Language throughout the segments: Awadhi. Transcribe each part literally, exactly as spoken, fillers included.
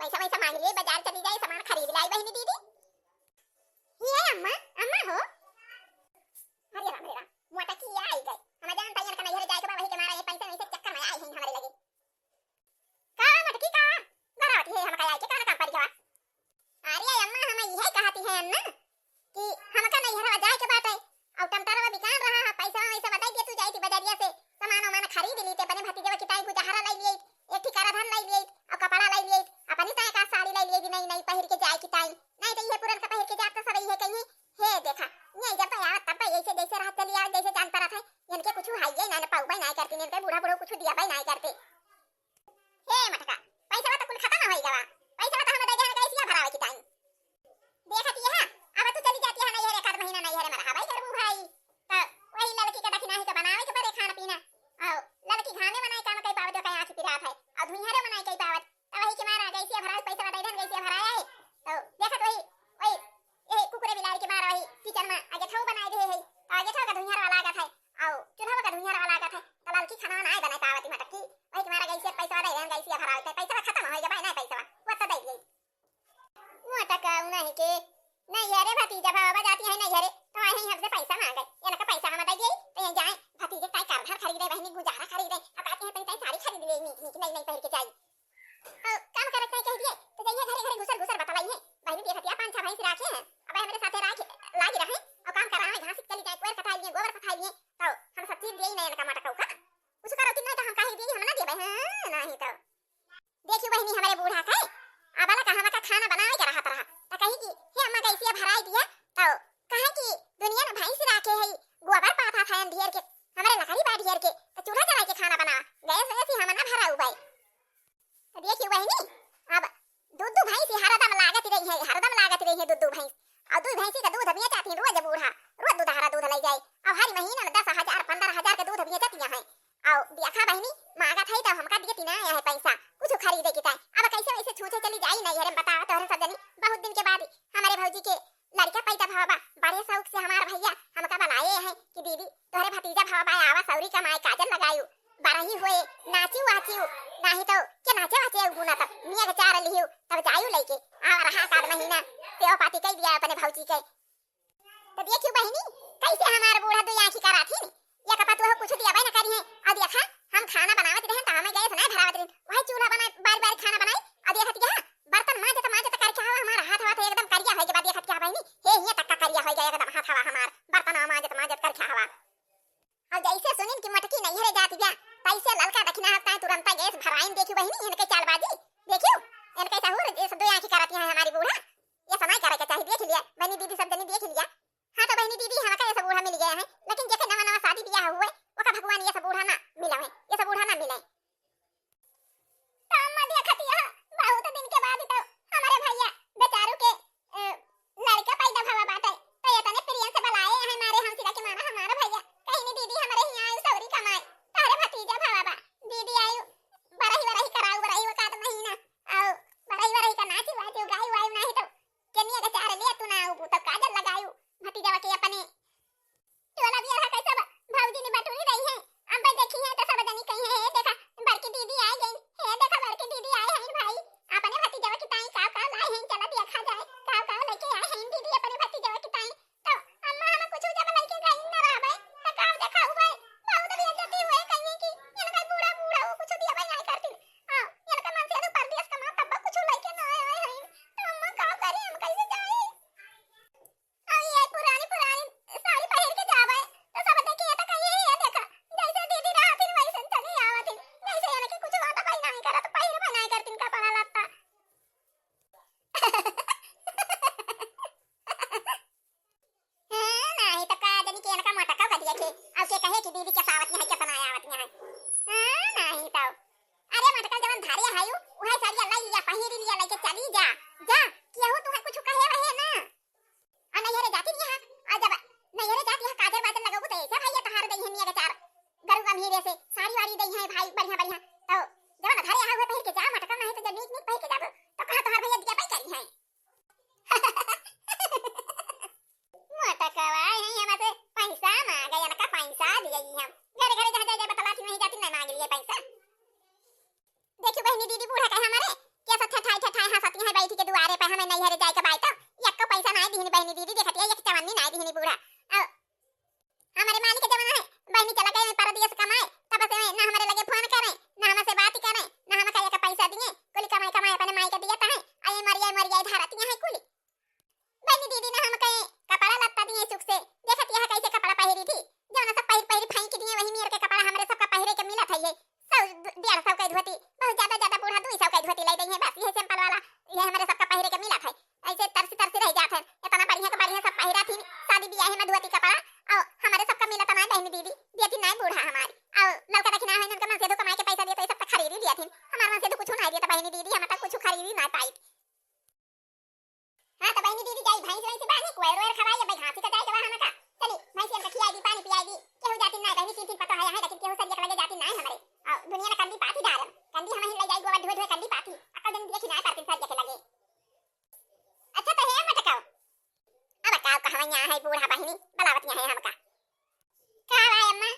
पैसा वैसा मांग लिए, बाजार चली जाए, सामान खरीद लाई बहिनी दीदी। ये अम्मा, अम्मा हो। अरे राम रे राम, मोटकी आई गई। हम जानता है इनका नैहर जाए के बा, वही के मारा ये पैसा वैसे चक्कर में आई हैं हमारे लगे। का मोटकी का? घर आती है हमका आई के, का काम पड़ी गवा? अरे अम्मा, हम यही कहती है अम्मा कि हमका नैहरवा जाए के बाटे, और टमटरवा बिकान रहा है, पैसा वैसा बताई दिए तू, जाई थी बजरिया से सामान वामान खरीद ली, ते अपने भतीजवा की ताई गुजहरा लाई लिए, एक ठिकारा धान लाई लिए, और कपड़ा लाई लिए, अपनी ताई का साड़ी लाई लिए, नई नई पहिर के जाए की ताई, नहीं तो ये पुरन का पहिर के जात तो सब ये कहीं, हे देखा, ये जब आवत तब ऐसे जैसे राह चली आवे, जैसे जान पड़त है, इनके कुछ हाइये ना, ना पाउबे ना करती, इनके बूढ़ा बूढ़ा कुछ दिया ना करते। हे मटका, पैसा तो कुल खत्म हो गवा, पैसा तो हम दे देहन गैसिया भरावे की ताई। देखत ये है, अब तू चली जाती है नैहर, एक आध महीना नैहर में रहा भाई, करबू भाई। तो वही लड़की के दखिनाही के बनावे के पड़े खाना पीना। और लड़की घामे बनाए काम कई पावत, जो कहीं आँखी पिरात है, और धुइहरे बनाए कई पावत। तो वही के मारा गैसिया भराए, पैसा दे देन, गैसिया भराए आए। तो देखत वही, वही, यही कुकुरे बिलारी के मारा वही किचन में आगे छौ बनाए दे है। तो आगे छौ का धुइहर वाला लागत है, और चूल्हा का धुइहर वाला लागत है। तो लड़की खाना ना बनाए पावत मटकी, वही के मारा गैसिया पैसा दे देन, गैसिया भराए, पैसा खत्म हो गया भाई, नहीं पैसा, वो तो दे दिए। मोटका उन्हीं के नैहरे भतीजा भावा जाती है नैहरे, तो आए हैं हमसे पैसा मांगे। इनका पैसा हम दे गई, तो ये जाए भतीजे ताई करधर खरीदे, बहनी गुजारा खरीदे, अब आती है ताई साड़ी खरीद ले, नीक नीक नई नई पहिर के जाई। और काम करे ताई कह दिए, तो जाइए घरे घरे घुसर घुसर बतलाई है, बहनी देखतिया पाँच छह भैंस राखे हैं, अब हमरे साथे राखे लागी रहे, और काम करावे, घास चली जाए, कोयर कटाई लिए, गोबर कटाई लिए, तो हम सब चीज दिए ही नहीं इनका मोटका का, कुछ करो कि नहीं तो हम कहीं दिए, हम ना देबे, हाँ, नहीं तो। देखी बहिनी, हमरे बूढ़ा कहे, अबला का हमका खाना बनावे के रहत रहा, त कही कि हे अम्मा, गैसिया भराई दिया, तो कहे कि दुनिया में भैंस राखे है, गोबर पाथा था ढेर के, हमरे लकड़ी बा ढेर के, तो चूल्हा जला के खाना बना, गैस वैस ही हम ना भराऊ बाई। तो देखी बहिनी, अब दू दू भैंस ही हरदम लागत रही है, हरदम लागत रही है दू दू भैंस, और दू भैंसी का दूध बेचत ही रोज बूढ़ा, रोज दूध हरा दूध ले जाए, और हर महीना में दस हजार पन्द्रह हजार का दूध बेचत है। और देखा बहिनी, मांगत है तो हमका दिए तीना आया है पैसा, कुछ खरीदे की ताई। अब कैसे वैसे छूछे चली जाई नहीं, अरे बतावा तोहरे सब जनी, बहुत दिन के बाद हमरे भौजी के लड़का पैदा भवा बा, बड़े शौक से हमार भैया हमका बुलाए हैं कि दीदी तोहरे भतीजा भवा बा, आवा सौरी कमाए, काजल लगायू, बरही होए, नाचियो वाचियो, नाही तो के नाचे वाचे गुना तब निया के चार लिहियो, तब जायू लेके आवा रहा एक आध महीना, सेवा पाती कई दिया अपने भौजी के। तो देखियो बहिनी, कैसे हमार बूढ़ा दुई आँखी करात ही। या कपा तू कुछ दिया ना करी है। अब देखा, हम खाना बनावत रहे तो हमें गैस नहीं भरावत रहे, वही चूल्हा बनाए, बारी बारी खाना बनाई। अब देखत क्या, बर्तन मांजत मांजत करके हवा हमारा हाथ वाथ एकदम करिया हो गया। देखत क्या बहिनी, हे हिया तक का करिया हो गया एकदम हाथ हवा हमार, बर्तन मांजत मांजत करके हवा। अब जैसे सुनिन कि मटकी नैहरे जाती बा, तैसे ललका दखिना हफ्ता तुरंत गैस भराइन। देखियो बहिनी, इनके चालबाजी देखियो, इनके सहूर, ये सब दुई आँखी कराती है हमारी बूढ़ा। ये समय करे के चाहिए, देख लिया बहिनी दीदी, सब जनी देख लिया। हाँ तो बहिनी दीदी, हमका ये सब बूढ़ा मिल गया है, लेकिन जेके नवा नवा शादी ब्याह हुए, ओका भगवान ये सब बूढ़ा ना मिला है, ये सब बूढ़ा ना मिले। तो अम्मा देखत यह, बहुत दिन के बाद तो हमारे भैया बेचारू के, अ, लड़का पैदा भवा बाटे, तो ये तने प्रियन से बुलाए हैं मारे हम सिरा के माना हमारा भैया। कहीं नहीं दीदी, हमारे यहाँ आयु सौरी कमाए, तारे भतीजा भवा बा, दीदी आयु बरही बरही कराऊ, बरही वकात महीना, आओ बरही बरही का नाची वाची गाई वाई नहीं तो केनिया के चार ले तू ना, उ तो काजल लगायू भतीजवा के अपने। टोला बियाह कैसे बा? भौजी ने बटोरी रही है। अब देखी है तो सब जनी कही है, "हे देखा, बड़की दीदी आ गई। हे देखा, बड़की दीदी आए हैं भाई। अपने भतीजवा की ताई काव काव लाए हैं, चला देखा जाए। काव काव लेके आए हैं दीदी अपने भतीजवा की ताई।" तो अम्मा हम कुछ जब लेके गई न रहबे, तो काव देखा हुए, बहुत बेइज्जती हुए, कहिए कि इनका बूढ़ा बूढ़ा वो कुछ दिया भाई नहीं करती। हाँ, इनका मन से तो परदेश का माँ तब कुछ लेके ना आए हैं। तो अम्मा काव करी, हम कैसे जाए? अब ये पुरानी पुरानी साड़ी पहिर के जावे, तो सब देखिए तो कहिए, "ये देखा, जैसे दीदी रहत हिन, वैसे चली आवत हिन, जैसे इनके कुछ बात भाई नहीं करत, पहिर बनाए करतिन कपड़ा लत्ता।" हाँ, नहीं तो का जनी के इनका मोटका का दिया के, अब के कहे कि दीदी के सावत यहाँ के सनाया आवत यहाँ। हाँ, नहीं तो। अरे मोटका जवन धारे है यू, वह साड़िया लाई लिया, पहिरी लिया, लेके चली जा, जा, केहू तुहे कुछ कहे रहे ना। आ नैहरे जाती नहीं है, आ जब नैहरे जाती है, काजर वाजर लगाबू तो ऐसे भैया तहार दई है मिया के चार गरु गम्हीरे से साड़ी वाड़ी दई है भाई, बढ़िया बढ़िया। तो जब ना घरे आवे पहिर के जा मटका, नहीं तो जब नीक नीक पहिर के जाबू तो कहा तोहार भैया दिया पाई करी है। मटकवा है, हम से पैसा मांगे, इनका पैसा दिए ही हम। घरे घरे जा जा जा बतला थी, नहीं जाती, नहीं मांग लिए पैसा। देखियो बहिनी, दीदी बूढ़ा कहे हमारे, कैसा ठठाई ठठाई हंस नैहरे जाए के बाई तो एक्को पैसा नाई दिहिन बहिनी दीदी, देखत हिया एक चवन्नी नाई दिहिन बूढ़ा। अउ हमरे मालिक के जमाना है, बहिनी चला गए परदेस कमाए, तब से ना हमरे लगे फोन करे, ना हमसे बात करे, ना हमका एक पैसा दिए, कुल कमाई कमाई अपने माई के दिए तहे, आए मरिया मरिया धरत हिया है कुल। बहिनी दीदी ना हमका कपड़ा लत्ता दिए सुख से, देखत हिया कैसे कपड़ा पहिरी थी, जौन सब पहिर पहिर फेंक दिए, वही मेर के कपड़ा हमरे सबका पहिरे के मिलत है, ये सौ डेढ़ सौ के धोती, बहुत ज्यादा ज्यादा बूढ़ा दुई सौ के धोती लाई दई है, बस ये simple वाला, ये हमरे सबका पहिरे के मिलत है। ऐसे तरसी तरसी रह जात है, इतना बढ़िया के बढ़िया सब पहिरा थी, शादी बियाह में धोती कपड़ा, अउ हमरे सबका मिलत ना बहिनी दीदी, देती ना बूढ़ा हमारी, अउ ललका दखिना है इनका मन से दो कमाई के पैसा दिए तो ये सब तो खरीदी दिया थी, हमारे मन से तो कुछ ना दिया तो बहिनी दीदी हम तो कुछ खरीदी ना पाई। हाँ तो बहिनी दीदी जाई भैंस वैंस बांधी, कोयर वोयर खवाई, अब घासी का जाए जवा हमका। चली भैंसियन का खियाई दी, पानी पियाई दी, केहू जाती ना बहिनी, तीन तीन पतो है, लेकिन केहू सरिया के लगे जाती ना हमरे। अउ दुनिया ना कंदी पाती डारम, कंदी हम ही ले जाई, गोबर ढोए ढोए कंदी पाती, अक्का दिन देखी ना पाती सरिया के लगे। अच्छा तो हे मटकाओ, अब का कहवा यहाँ है बूढ़ा बहिनी, बलावत यहाँ है हमका। का भाई अम्मा?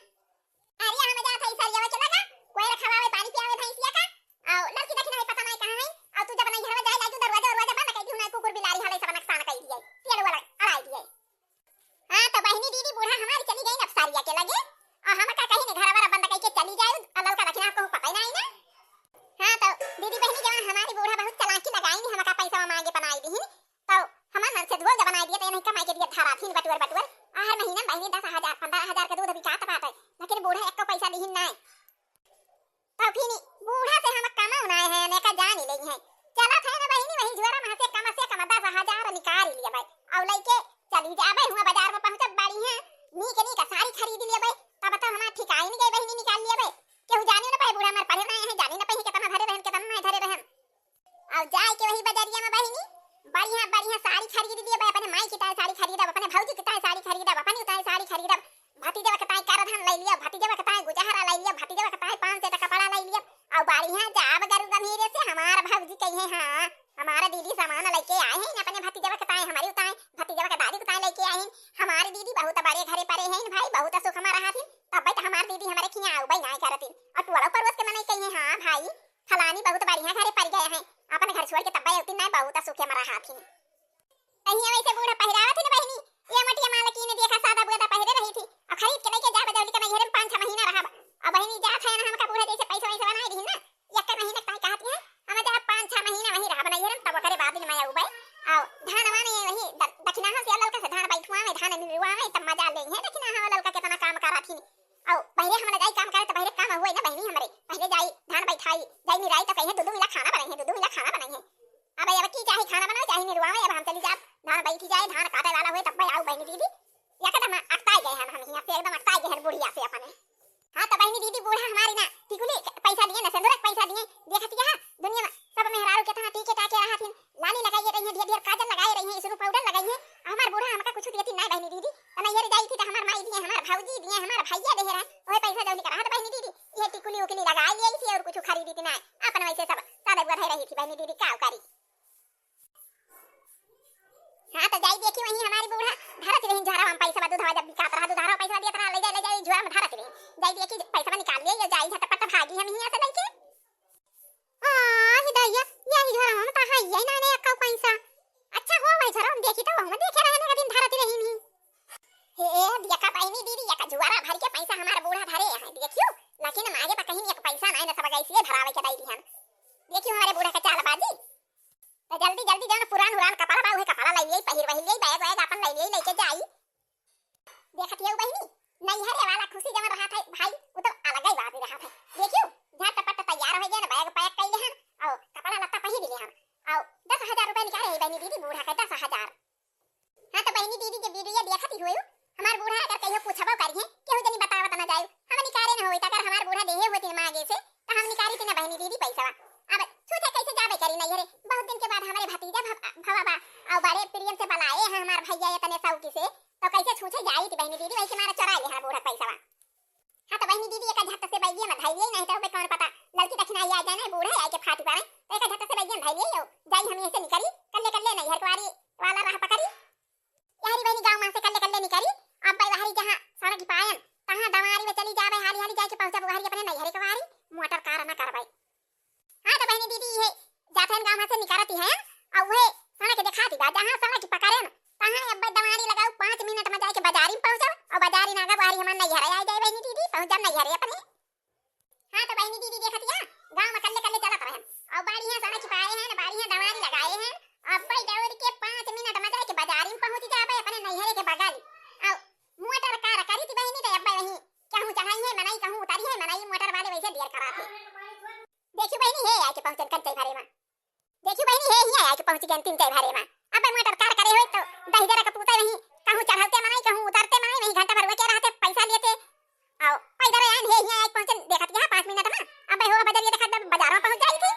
अरे हम जात है सरिया के लगा, कोयर खवावे, पानी पियावे भैंसिया का, अउ लड़की देखी नहीं पता नहीं कहाँ है, अउ तू जब नहीं घरवा जाए लाजू दरवाजा दरवाजा बंद कर दी, ना कुकुर बिलारी हले सब नुकसान कर दिए, तेल वाला अड़ाई दिए। हाँ तो बहिनी दीदी बूढ़ा हमारी चली गई अब सरिया के लगे, अउ हम का कहीं ने घरवा बंद करके चली जाए, अउ लड़का देखी ना आपको पता ही नहीं ना। हाँ तो दीदी बहिनी जवान हमारी बूढ़ा बहुत चालाकी लगाई नहीं, हमका पैसा मांगे बनाई दी, तो हमार मन से धोल जब बनाई दिए तो नहीं कमाई के दिए धरा थी बटुअर बटुअर, हर महीना बहिनी दस हजार पन्द्रह हजार के दूध बिकात बाटे, लेकिन बूढ़ा एक्को पैसा दिहिन नाय। तो फिर बूढ़ा से हम कमाऊ ना है, ने का जान ही नहीं है। चला थे ना बहिनी वही जुआरा में से कम से कम दस हजार निकाल लिया भाई, और लेके चली जाबे हुआ बाजार में पहुँचब बढ़िया नीक नीक साड़ी खरीद लिया भाई, तब तो हमार ठिकाई नहीं गई बहिनी निकाल लिया भाई। केहू जाने ना पाए बूढ़ा हमार पढ़े ना है, जाने ना पाए कितना धरे रहन कितना नहीं धरे रहन। अब जाए के वही बजरिया में बहिनी, बढ़िया बढ़िया साड़ी खरीद लिए बा, अपने माई की ताई साड़ी खरीदब, अपने भौजी की ताई साड़ी खरीदब, अपनी ताई साड़ी खरीदब, भतीजवा के ताई करधन ले लिया, भतीजवा के ताई गुजहरा ले लिया, भतीजवा के ताई पाँच सौ का कपड़ा ले लिया। और बढ़िया जाब गरु गंभीरे से हमार भौजी कही है, हाँ हमारा दीदी सामान लेके आए हैं अपने भतीजवा के ताई, हमारी उताई भतीजवा के दादी उताई लेके आए हैं। हमारी दीदी बहुत बड़े घरे परे हैं भाई, बहुत सुख में रहा थी, तब तो हमार दीदी हमारे खिया आऊ बई ना करती। और टोला पड़ोस के मनई कही है, हाँ भाई फलानी बहुत बढ़िया घरे पड़ गए हैं, अपन घर छोड़ के तब्बे अउती नहीं, बहुत सुखे में रहा थी। कहीं वैसे बूढ़ा पहिरावत ही ना बहिनी, ये मोटिया मालकिन देखा सादा बुदा पहिरे रही थी, अब खरीद के लेके जा बजौली के नैहरे में पाँच छह महीना रहा। अब बहिनी जात है ना हमका बूढ़ा जैसे पैसा वैसा बनाए रही ना, एक महीना ताई कहती है हम जा पाँच छह महीना वहीं रहा नैहरे में, तब ओकरे बाद में आऊ बे। आओ धान वाने वही द-, दखिनाहा से ललका से धान बैठुआ में धान निरुआ में तब मजा ले है, दखिनाहा ललका कितना काम करा थी। आओ पहले हम जाई काम करे तो पहले काम हुए ना बहिनी हमरे, पहले जाई धान बैठाई, जाई निराई तो कहीं दो दो मिला खाना बनाई है, दो दो मिला खाना बनाई है। अब अब की चाहे खाना बनाओ चाहे निरुआवे, अब हम चली जाब, धान बैठी जाए, धान काटे वाला हुए तब आऊ बहिनी दीदी। एकदम अकताई गए हम, हम हियाँ से एकदम अकताई गए हैं बुढ़िया से अपने। हाँ तो बहिनी दीदी बूढ़ा हमारी ना टिकुली पैसा दिए ना सिंदूर पैसा दिए, देखत हिया दुनिया में सब मेहरारू कितना टीके टाके रहा थी, लाली लगाई रही है, ढेर ढेर काजल लगाए रही है, इसरू पाउडर लगाई है, हमार बूढ़ा हमका कुछ देती ना बहिनी दीदी। तो नैहर जाई थी तो हमार माई दिए, हमार भौजी दिए, हमार भैया दे रहे, वही पैसा जौन के रहा तो बहिनी दीदी ये टिकुली उकुली लगा लिए थी और कुछ खरीदी थी ना, अपन वैसे सब सादा बुआ रही थी बहिनी दीदी, का करी। हाँ तो जाई देखी वहीं हमारी बूढ़ा धरत रही झोरा में पैसा, दूधवा जब बिकात रहा दूधवा पैसा दिया तरह ले जाए ले जाए झोरा में धरत रही, जाई देखी पैसा निकाल लिए, ये जाई झटपट भागी हम हियाँ से लेके। आ ही दैया, यही झोरा हम तो है ये ना ने एक्का पैसा। अच्छा हो भाई झोरा हम देखी तो हम देखे रहे ना दिन धरत रही नहीं। हे देखा बहिनी दीदी एक झोरा भर के पैसा हमारा बूढ़ा धरे हैं देखियो, लेकिन हम आगे तो कहीं एक पैसा नहीं ना सब गैसिए धरावे के दई दिहन। देखियो हमारे बूढ़ा का चालबाजी। तो जल्दी जल्दी जाओ ना, पुरान उरान कपड़ा बा, उहे कपड़ा ले लिए, पहिर वही लिए, बैग वैग अपन ले लिए, लेके जाई। देखत हियो बहिनी, नैहरे वाला खुशी जवन रहा था भाई, वो तो अलग ही बात रहा था। देखियो, झटपट तैयार हो गए ना, बैग पैक कर ले हम, और कपड़ा लत्ता पहिर ले हम, और दस हजार रुपया निकाले है बहिनी दीदी बूढ़ा के, दस हजार। हाँ तो बहिनी दीदी के वीडियो देखत ही हुई, हमार बूढ़ा अगर कहियो पूछबो करिए, केहू जनी बतावत ना जाए, हम निकारे ना होई, अगर हमार बूढ़ा देहे होती मांगे से, तो हम निकारी थी ना बहिनी दीदी पैसा। अब सोचे कैसे जाबे करी नैहरे, बहुत दिन के बाद हमारे भतीजा भव-, भवा बा, और बड़े प्रियन से बुलाए हैं हमार भैया इतने सौकी से, तो कैसे छूछे जाई थी बहिनी दीदी, वही के मारे चोरा ले हमार बूढ़ा पैसा। हाँ तो बहिनी दीदी एक झट से बैगिया में धैलिए नहीं तो बे कौन पता लड़की दखिना आ जाए ना बूढ़ा आए के फाटी पाए, तो एक झट से बैगिया में धैलिए हो जाई, हम ऐसे निकली कल्ले कल्ले नैहर कुआरी वाला राह पकड़ी। यारी बहिनी गाँव में से कल्ले कल्ले निकली, अब भाई बाहरी जहाँ सड़क पायन तहाँ दवारी में चली जाबे, हाली हाली जाए के पहुँचा बुहारी अपने नैहर कुआरी मोटर कार ना करवाई। हाँ तो बहिनी दीदी ये जाथन गाँव से निकारती है, और वह सड़क के पहुँचन कंचई भरे मा। देखियो बहिनी, हे हियाँ आइके पहुँच गए तीन चार भरे मा। अब मोटर कार करे होई तो दहिजरा के पूते वहीं, कहूँ चढ़ते मनई, कहूँ उतरते मनई, वहीं घंटा भर वके रहते, पैसा लेते। आओ, पैदल आइन, हे हियाँ आइके पहुँचन, देखत यहाँ पाँच मिनट मा। अब हो बजरिया देखत बा, बजारवा पहुँच जाई थी।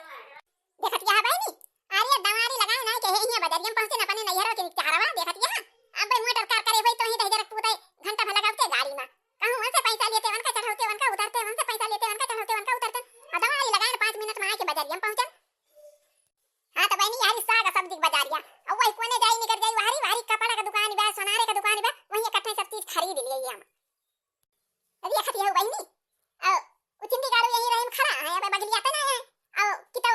देखत यहाँ बहिनी, अरे दवारी लगाए ना के हे हियाँ बजरिया मा पहुँचन अपने नैहरवा के चेहरवा, देखत यहाँ। अब मोटर कार करे होई तो ही दहिजरा के पूते घंटा भर लगावते गाड़ी मा। कहूँ उनसे पैसा लेते, उनका चढ़ावते, उनका उतरते, उनसे पैसा लेते, उनका चढ़ावते, उनका उतरते। और दवारी लगाए ना पाँच मिनट मा आइके बजरिया मा पहुँचन। हाँ, तो बहिनी, यहरी साग सब्जी के बजारिया। और वही कोने जाई निकर जाई, वहरी, वहरी कपड़ा का दुकान बा, सोनारे का दुकान बा, वहीं इकट्ठे सब चीज खरीद लिए हम। अभी एक हथिया हो बहिनी। और उचिंदी गाड़ू यहीं रहे खड़ा है, अब बगलिया पे ना है। और कितो,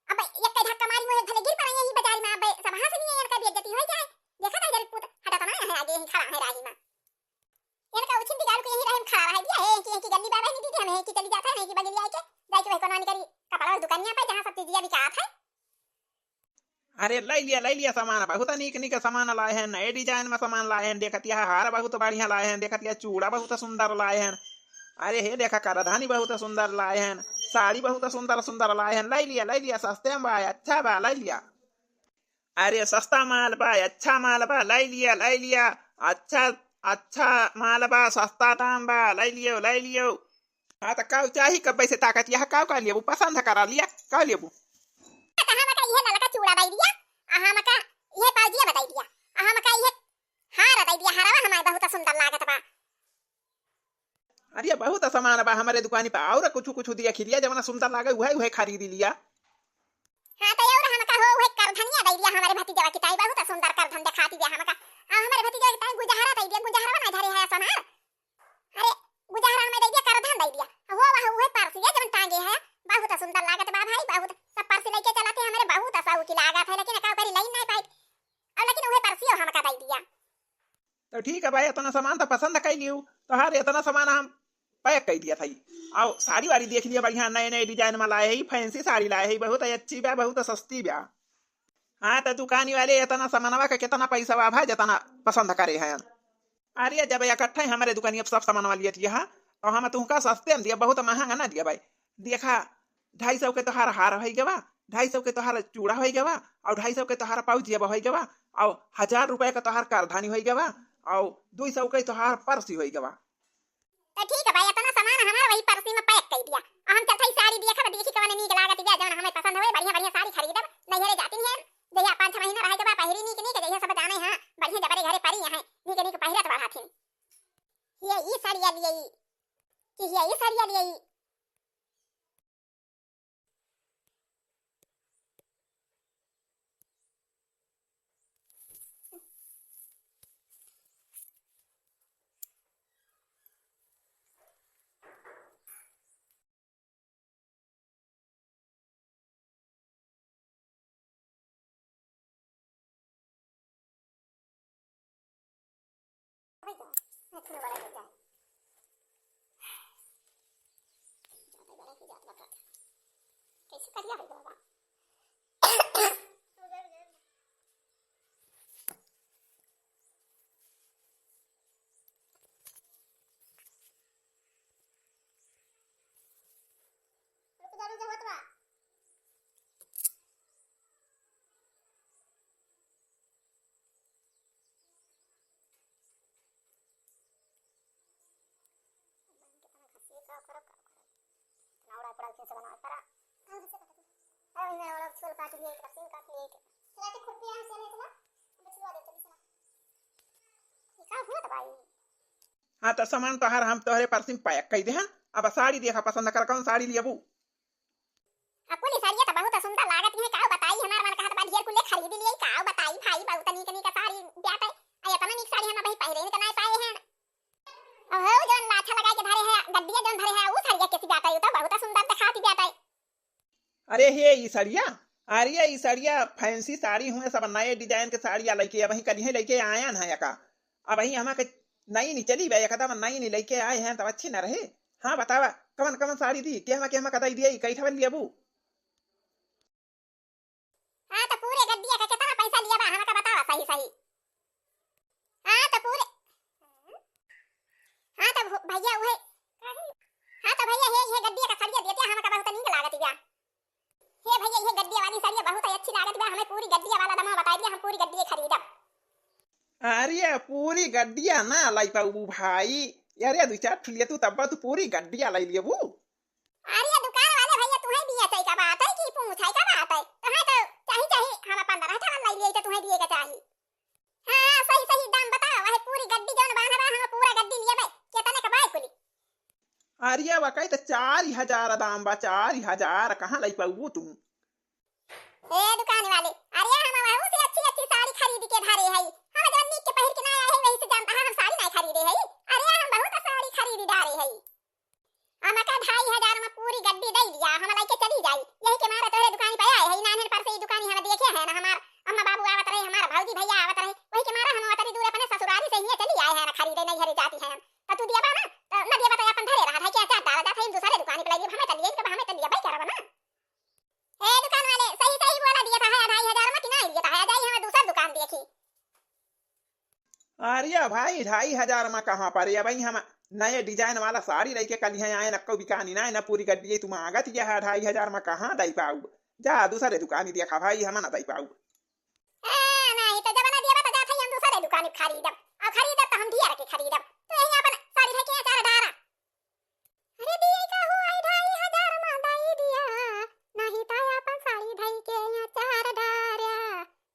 अब एक कई धक्का मारी मुझे भले गिर पड़े यहीं बाजार में, अब सब हंस लिए, इनका बेइज्जती हो जाए। देखा था इधर पूत हटा तो ना है, आगे यहीं खड़ा है राही में। इनका उछिंदी गाड़ू के यहीं रहे खड़ा रह दिया है कि, कि गली बाबा नहीं दीदी, हमें कि चली जाता है, नहीं कि बगलिया आके, जाके वही कोना निकरी कपड़ा और दुकानिया पे, जहाँ सब चीजिया बिकात है। अरे, लइ लिया, लइ लिया सामान, बहुत नीक नीक सामान लाए हैं, नए design में सामान लाए हैं। देखत यह हार बहुत बढ़िया लाए हैं, देखत यह चूड़ा बहुत सुंदर लाए हैं। अरे हे, देखा करधनी बहुत सुंदर लाए हैं, साड़ी बहुत सुंदर सुंदर लाए हैं। लइ लिया, लइ लिया, सस्ते में बा, अच्छा बा, लइ लिया। अरे सस्ता माल बा, अच्छा माल बा, लइ लिया, लइ लिया। अच्छा, अच्छा माल बा, सस्ता दाम बा, लइ लियो, लइ लियो। हाँ, त काउ चाही, कब से ताकत यह काउ का लेबू, पसंद करा लिया, काउ लेबू। त हमका इहे ललका चूड़ा दइ दिया, आ हमका इहे पाउजिया बताई दिया, आ हमका इहे हार दइ दिया, हारवा हमार बहुत सुंदर लागत बा। अरे बहुत सामान बा हमरे दुकानी पर, और कुछ कुछ दिया खिलिया, जवना सुंदर लागे उहे उहे खरीद लिया। हाँ, तो और हमका हो उहे करधनिया दइ दिया हमरे भतीजवा की ताई, बहुत सुंदर करधन देखाती दिया हमका। आ हमरे भतीजवा की ताई गुजहरा दइ दिया, गुजहरा ना धरे है सोनार। अरे गुजहरा हमें दइ दिया, करधन दइ दिया। हो वह उहे परसिया जवन टांगे है, बहुत सुंदर लागत बा भाई, बहुत। सब परसी लेके चलत है हमरे, बहुत शौकी लागत है, लेकिन का करी, लइ नहीं पाई। अब लेकिन उहे परसियो हमका दइ दिया। तो ठीक है भाई, इतना सामान तो पसंद कर लियो, तोहार इतना सामान हम pack कर दिया था। आओ साड़ी वाड़ी देख लिया, बढ़िया नए नए design में लाए है, fancy साड़ी लाए है, बहुत अच्छी बा, बहुत सस्ती बा। हाँ, तो दुकानी वाले इतना सामानवा का कितना पैसा बा भाई, जितना पसंद करे हैं। अरे जब इकट्ठे हमरे दुकानी अब सब सामानवा लिए थी, हाँ, तो हम तुमका सस्ते में दिया, बहुत महंगा ना दिया भाई। देखा, ढाई सौ के तोहार हार होइ गवा, ढाई सौ के तोहार चूड़ा होइ गवा, और ढाई सौ के तोहार पाउजिया होइ गवा, और हजार रुपया के तोहार करधनी होइ गवा, और दुई सौ के तोहार परसी होइ गवा। तो ठीक है भाई, इतना सामान हमार वही परसी में pack कर दिया। अब हम चलत हई साड़ी देखब, देखी कवन नीक लागत बा, जवन हमें पसंद होए, बढ़िया बढ़िया साड़ी खरीदब, नैहरे जाती है, जहिया पाँच छह महीना रहे के बाद पहिरी नीक नीक, जहिया सब जाने हाँ, बढ़िया जबरे घरे परी हैं, नीक नीक पहिरत बढ़ाथिन। ये ई साड़िया लिए, कि ये ई साड़िया लिए। कैसे करिया हो गया? रुक जा, रुक जा, मत बा। कितना घसी का करो, का करो। नावड़ा पड़ा फिर से बनावे पड़ा। कहाँ घसी का करो? अरे, मैं और छोल काट लिए, एक रसीन काट लिए, एक। चला के खुरपी यहाँ से ले चला। बचवा दे तो चला। ये का हुआ था भाई? हाँ, तो सामान तोहार हम तोहरे परसिम pack कई दे, हाँ? अब साड़ी देखा, पसंद कर, कौन साड़ी लेबू? आ, कुल साड़िया तो बहुत सुंदर लागत है, काउ बताई, हमार मन कहत बा ढेर कुले खरीद लिए, काउ बताई भाई, बहुत नीक नीक साड़ी बाटे। आ, इतना नीक साड़ी हम अबही पहिरे के नहीं पाए हैं। अहो, जौन लाछा लगाई के धरे है, गड्डिया जौन धरे है, उ साड़िया कैसी बाटे, उ तो बहुत सुंदर दिखाती बाटे। अरे हे, ई साड़िया, अरे ई साड़िया fancy साड़ी हुए, सब नए design के साड़िया लइके अबही कलिहे लइके आयन है का। अबही हमा के नई नी चली बे, एकदम नई नी लइके आए हैं, तब अच्छी न रहे। हाँ, बतावा, कवन कवन साड़ी दी, केहमा केहमा का दई दिए, कई ठवन लियबू? हाँ, तो पूरे गद्दिया का कितना पैसा लिया बा, हमका बतावा सही सही। हाँ, तो पूरे, हाँ, तो भो-, भैया उहे, हाँ, तो भैया हे, ये गद्दिया का सड़िया देते, हमका बहुत नीक लागत बा। हे भैया, ये गड्डिया वाली साड़िया बहुत ही अच्छी लागत बा, हमें पूरी गड्डिया वाला दमवा बताइ दिया, हम पूरी गड्डिया खरीदब। अरे, पूरी गड्डिया ना लाई पाउबू भाई। अरे, दुइ चार ठो लिया तू, तब तू पूरी गड्डिया लाई लेबू। अरे, दुकान वाले भैया, तुहैं दिया चाही का बात है कि पूछाई का बात है? तुहैं तो चाही, चाही, हम पन्द्रह ठो लाई लिए तो तुहैं दिए का चाही। हाँ, सही, सही दाम बताओ, वही पूरी गड्डी जौन बान्हा बा, हम पूरा गड्डी लिया बे, केतने का बाय कुली? अरे, वकाई तो चार हजार दाम बा, चार हजार, कहाँ लाई पाउबू तू? ए दुकान वाले, अरे हम वहू से अच्छी अच्छी साड़ी खरीद के धरे हई। हम जवन नीक के पहिर के ना आए हई, वही से जानता है हम साड़ी नहीं खरीदे हई। अरे हम बहुत साड़ी खरीद डारे हई। हमका ढाई हजार में पूरी गड्डी दे दिया, हम लेके चली जाई। यही के मारे तोहरे दुकान पे आए हई। नान्हन पर से ई दुकानी हम देखे है ना, हमार अम्मा बाबू आवत रहे, हमार भौजी भैया आवत रहे, वही के मारे हम अतरी दूर अपने ससुरारी से ही चली आए हैं ना, खरीदे नहीं हरे जाती हैं। तो तू दिया बा ना, तो ना दिया बा तो अपन धरे रहा है, क्या चार डाला जात है, हम दूसरे दुकानी पे ले लिए, हमें तो लिए, हमें तो लिया भाई करब ना। ए दुकान वाले, सही सही बोला, दिया था है ढाई हजार में कि नहीं दिया था है, जाई हम दूसर दुकान देखी। अरे भाई, ढाई हजार में कहाँ पर? अब हम नए डिजाइन वाला साड़ी लेके कल यहाँ आए, न को बिकानी ना, न पूरी गड्डी तुम आगत यह है, ढाई हजार में कहाँ दई पाऊ? जा दूसरे दुकानी देखा भाई, हम ना दई पाऊ। ए, नहीं तो जब ना दिया तो जात है हम दूसरे दुकानी खरीदब, और खरीदब तो हम ढेर के खरीदब, तो यही अपन साड़ी है के चार डारा। अरे दिए का हुआ है ढाई हजार मा दाई दिया, नाही त अपन साड़ी धई के यहाँ चार डारा,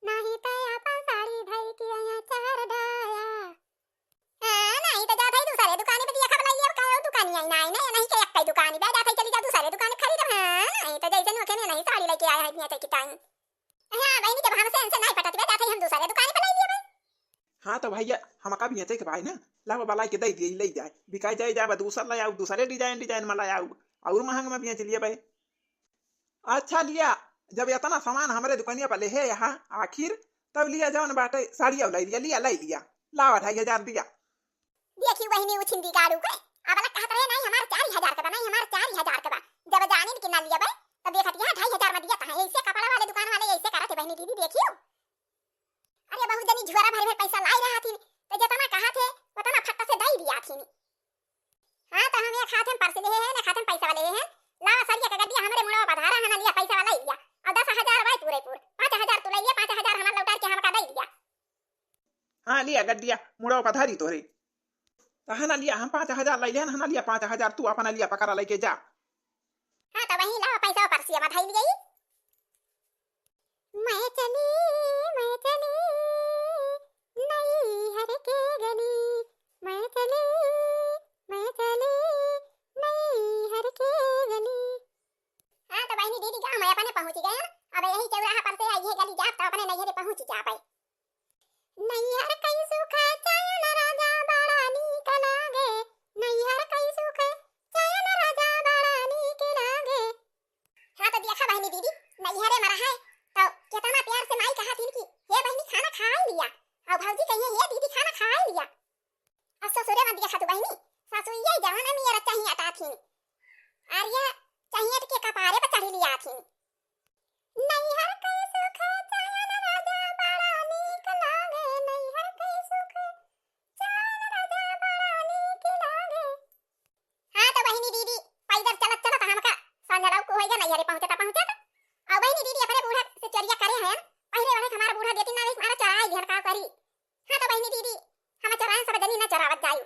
नाही त अपन साड़ी धई के यहाँ चार डारा। हाँ, नाही त जात है दूसरे दुकानी पे दिया खा बनाई, अब काहे दुकानी आई ना, आई ना, नहीं के एक कई दुकानी बे जात है, चली जा दूसरे दुकानी खरीद। हाँ, नाही त जैसे नोखे ने नहीं साड़ी लेके आया है, नहीं तो किताई। हाँ, बहिनी, जब हमसे इनसे नहीं पटत बे, जात है हम दूसरे दुकानी पे ले लिए भाई। हाँ तो भैया, हमका बेचे के भाई ना, लावा बलाई के दे दिए, ले जाए, बिकाई जाए, जाए, दूसर ले आऊ, दूसरे डिजाइन, डिजाइन में ले आऊ, और महंग में बेच लिए भाई। अच्छा लिया, जब इतना सामान हमरे दुकानिया पर ले है यहाँ आखिर, तब लिया जौन बाटे साड़िया ले लिया, लिया, ले लिया, लावा ढाई हजार दिया। देखी बहिनी उछिन बिगाड़ू के, अब अलग कहत रहे, "नहीं, हमार चार हजार के बा, नहीं, हमार चार हजार के बा।" जब जानिन कि ना लिया बे, तो देखत यहाँ ढाई हजार में दिया, कहाँ ऐसे कपड़ा वाले दुकान वाले ऐसे करत है बहिनी दीदी, देखियो। अरे बहुत जनी झुआरा भर भर पैसा लाई रहा थी, तो जितना कहा थे, उतना फट्टा से दई दिया थी। हाँ, तो हम एक हाथ में पर्स ले हैं, एक हाथ में पैसा वाले हैं। लावा सरिया के गड्डिया हमरे मुड़वा पधारा है ना, लिया पैसा वाला ही लिया। और दस हजार भाई पूरे पूर, पाँच हजार तू ले लिया, पाँच हजार हमार लौटा के हमका दे दिया। हाँ, लिया गड्डिया, मुड़वा पधारी तोहरे। तो है ना लिया, हम पाँच हजार ले लेन, है ना लिया, पाँच हजार तू अपना लिया पकड़ा लेके जा। हाँ, तो वही लावा पैसा पर्सिया में धई लिए। मैं चली, मैं चली, नैहर के गली, मैं चली, मैं चली, नैहर के गली। हाँ, तो बहिनी दीदी गाँव में अपने पहुँच गए हैं। अब यही चौराहा पर से आई है गली जाप तो अपने नैहरे पहुँच जाबे। नैहर कई सुख चैन राजा बड़ा नीक लागे, नैहर कई सुख चैन राजा बड़ा नीक लागे। हाँ तो देखा बहिनी दीदी, नैहरे में रहा है तो कितना प्यार से माई कहा थी कि हे बहिनी खाना खाई लिया, और भौजी कहिए हे दीदी खाना खाई लिया। और ससुरे में देखा तू बहिनी, सासु ये जवाना में ये चाहिए अटा थी, और ये चाहिए के कपारे पर चढ़ी लिया थी। नैहर के सुख चैन राजा बड़ा नीक लागे, नैहर के सुख चैन राजा बड़ा नीक लागे। हाँ तो बहिनी दीदी, पैदल चलत चलत हमका संझा लौक होइगा, नैहरे पहुँचत पहुँचत। और बहिनी दीदी अपने बूढ़ा से चोरिया करे हैं, पहले वाले हमारा बूढ़ा देती ना, हमारा चोराई लिहन का करी। हाँ तो बहिनी दीदी, हम चोराए सब जनी ना चोरावत जायू।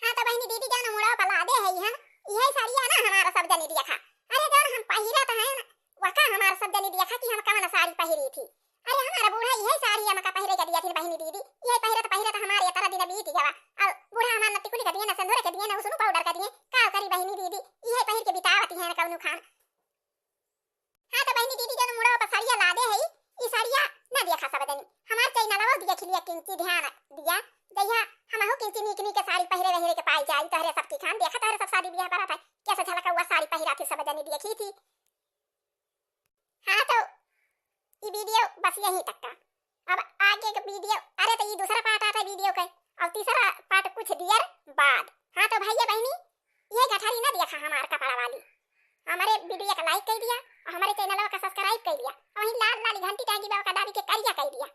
हाँ तो बहिनी दीदी, जौन मुड़वा पर लादे है हन, इहे साड़िया ना हमारा सब जनी दिया खा। अरे जौन हम पहिरत हैं, वका हमारा सब जनी दिया खा कि हम कवन साड़ी पहिरी थी। अरे हमारा बूढ़ा इहे साड़ी हमका पहिरे के दिया थी बहिनी दीदी, इहे पहिरत पहिरत हमारे इतना दिन बीत गवा। और बूढ़ा हमार नती कुली के दिए ना, सिंदूर के दिए ना, उसनु पाउडर के दिए, का करी बहिनी दीदी, इहे पहिर के बितावती हैं कौनो खान। हाँ तो बहिनी दीदी, जौन मुड़वा पर साड़िया लादे है, ई साड़िया ना देखा सब जनी। हमार चैनलवा देखि लिया, किंची ध्यान दिया। जइहा हमहू किंची नीक नीक साड़ी पहिरे वहिरे के पाई जाई, तोहरे सब की खान देखा, तोहरे सब शादी बियाह परत है, कैसे झलकौआ साड़ी पहिरा थी सब जनी देखी थी। हाँ तो ई वीडियो बस यहीं तक का। अब आगे के वीडियो, अरे तो ई दूसरा पार्ट आता है वीडियो के, और तीसरा पार्ट कुछ दियर बाद। हाँ तो भैया बहिनी, ये गठारी ना देखा हमार कपड़ा वाली, हमारे वीडियो का लाइक कर दिया और हमारे चैनलवा का सब्सक्राइब कर दिया, और वहीं लाल लाल घंटी टांगी बाबा का दाबी के करिया कर दिया।